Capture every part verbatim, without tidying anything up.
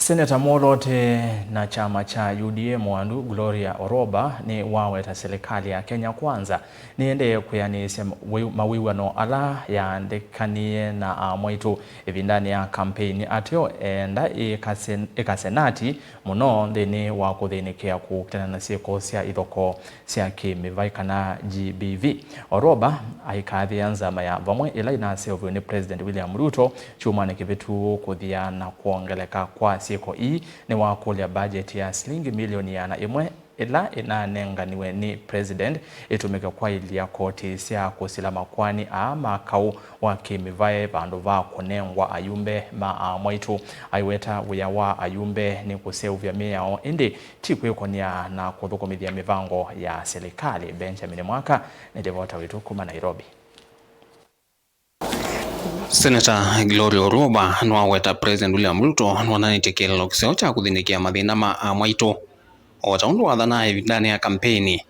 Seneta mwoloote na kyama kya U D A Mwandu, Gloria Oroba, nĩwaweta silikalĩ ya Kenya Kwanza nĩendee kwĩanĩĩsya mawĩw'ano ala yaandĩkanie na amwaitũ ĩvindanĩ ya kampeini, ateo eenda ĩkase, ĩkase nati mũno nthĩnĩ wa kũthĩnĩkĩa kũkitana na syĩko sya ithokoo sya kĩ-mĩvaĩ kana G B V. Oroba aikathĩa nzama ya vamwe ĩla ĩnaseũvĩwe nĩ President William Ruto kyumwanĩ kĩvĩtu kũthya na kwongeleka kwa syĩko ii, nĩwakũlya budget ya silingi milioni ĩana ĩmwe ĩla ĩnanenganiwe nĩ President ĩtũmĩke kwaĩlya koti sya kũsila makoani aa ma kaũ wa kĩ-mĩvaĩ vandũ va kũnengwa ayumbe ma amwaitũ. Aiweta wĩa wa ayumbe nĩ kũseũvya mĩao, ĩndĩ ti kwĩkũnĩa na kũthũkũmĩthya mĩvango ya silikalĩ. Benjamin Mwaka nĩ livota witũ kuma Nairobi. Seneta Gloria Oroba nĩwaweta President William Ruto nĩwonanĩtye kĩeleelo kĩseo kya kũthĩnĩkĩa mathĩna ma amwaitũ, o ta ũndũ wathanaa ĩvindanĩ ya kampeini.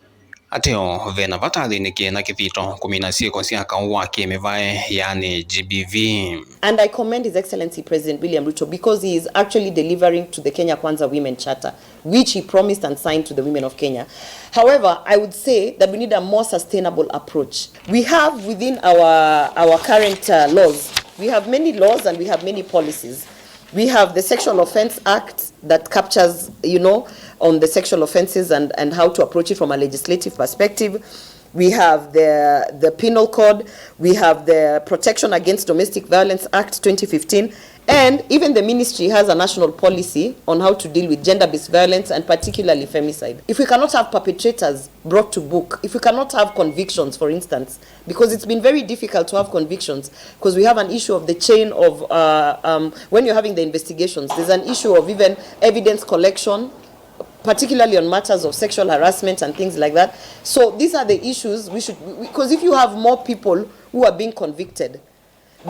Ateo vena vata athĩnĩkĩe na kĩthito kũmina syĩko sya kaũ wa kĩ-mĩvaĩ, yaani G B V. And I commend His Excellency President William Ruto because he is actually delivering to the Kenya Kwanza Women Charter, which he promised and signed to the women of Kenya. However, I would say that we need a more sustainable approach. We have within our, our current, uh, laws, we have many laws and we have many policies. We have the Sexual Offence Act that captures, you know, on the sexual offences and, and how to approach it from a legislative perspective. We have the, the Penal Code, we have the Protection Against Domestic Violence Act twenty fifteen, and even the ministry has a national policy on how to deal with gender-based violence and particularly femicide. If we cannot have perpetrators brought to book, if we cannot have convictions, for instance, because it's been very difficult to have convictions, because we have an issue of the chain of, uh, um, when you're having the investigations, there's an issue of even evidence collection, particularly on matters of sexual harassment and things like that. So these are the issues we should, because if you have more people who are being convicted,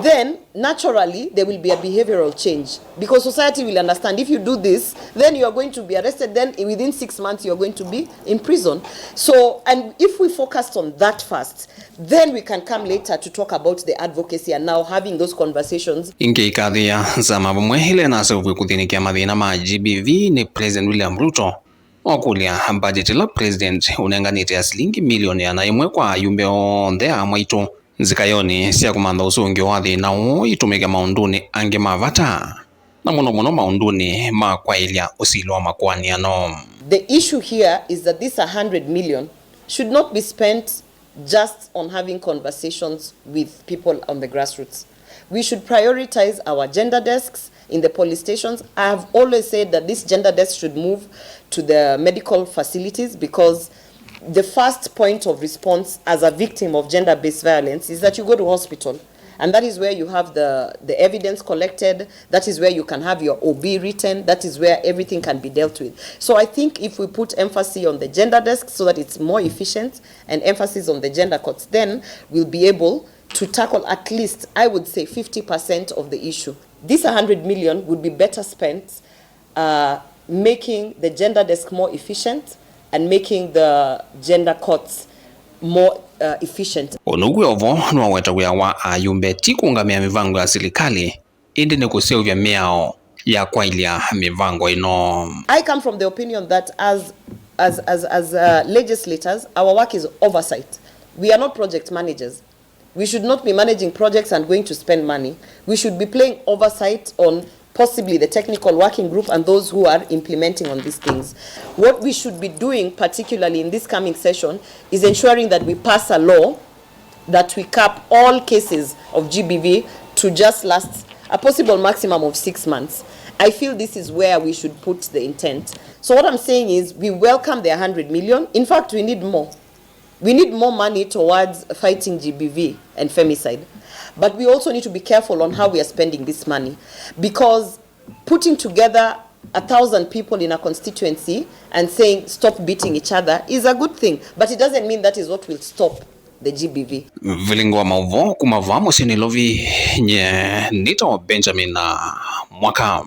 then naturally there will be a behavioral change, because society will understand if you do this, then you are going to be arrested, then within six months you are going to be in prison. So, and if we focused on that first, then we can come later to talk about the advocacy and now having those conversations. Ĩngĩ ĩkathĩa nzama vamwe ĩla ĩnaseũvw'e kũthĩnĩkĩa mathĩna ma G B V nĩ President William Ruto, wakũlya budget ĩla President ũnenganĩte ya silingi milioni ĩana ĩmwe kwa ayumbe onthe a mwaitũ nzikayonĩ sya kũmantha ũsũngĩo wa thĩna ũũ itũmĩke maũndũnĩ angĩ ma vata, na mũno mũno maũndũnĩ ma kwaĩlya ũsili wa makoani ano. The issue here is that this hundred million should not be spent just on having conversations with people on the grassroots. We should prioritize our gender desks in the police stations. I have always said that this gender desk should move to the medical facilities, because the first point of response as a victim of gender-based violence is that you go to hospital. And that is where you have the, the evidence collected. That is where you can have your O B written. That is where everything can be dealt with. So I think if we put emphasis on the gender desk so that it's more efficient and emphasis on the gender courts, then we'll be able to tackle at least, I would say, fifty percent of the issue. This hundred million would be better spent, uh, making the gender desk more efficient and making the gender courts more, uh, efficient. Ũnũkw'e ovo nĩwaweta wĩa wa ayumbe ti kũũngamĩa mĩvango ya silikalĩ, ĩndĩ nĩ kũseũvya mĩao ya kwaĩlya mĩvango ĩno. I come from the opinion that as, as, as, as, uh, legislators, our work is oversight. We are not project managers. We should not be managing projects and going to spend money. We should be playing oversight on possibly the technical working group and those who are implementing on these things. What we should be doing, particularly in this coming session, is ensuring that we pass a law that we cap all cases of G B V to just last a possible maximum of six months. I feel this is where we should put the intent. So what I'm saying is we welcome the hundred million. In fact, we need more. We need more money towards fighting G B V and femicide. But we also need to be careful on how we are spending this money, because putting together a thousand people in a constituency and saying, "Stop beating each other," is a good thing, but it doesn't mean that is what will stop the G B V. Vilingo wa maũvoo kuma vaa mũsyĩ Nairobi, nye nĩtawa Benjamin Mwaka.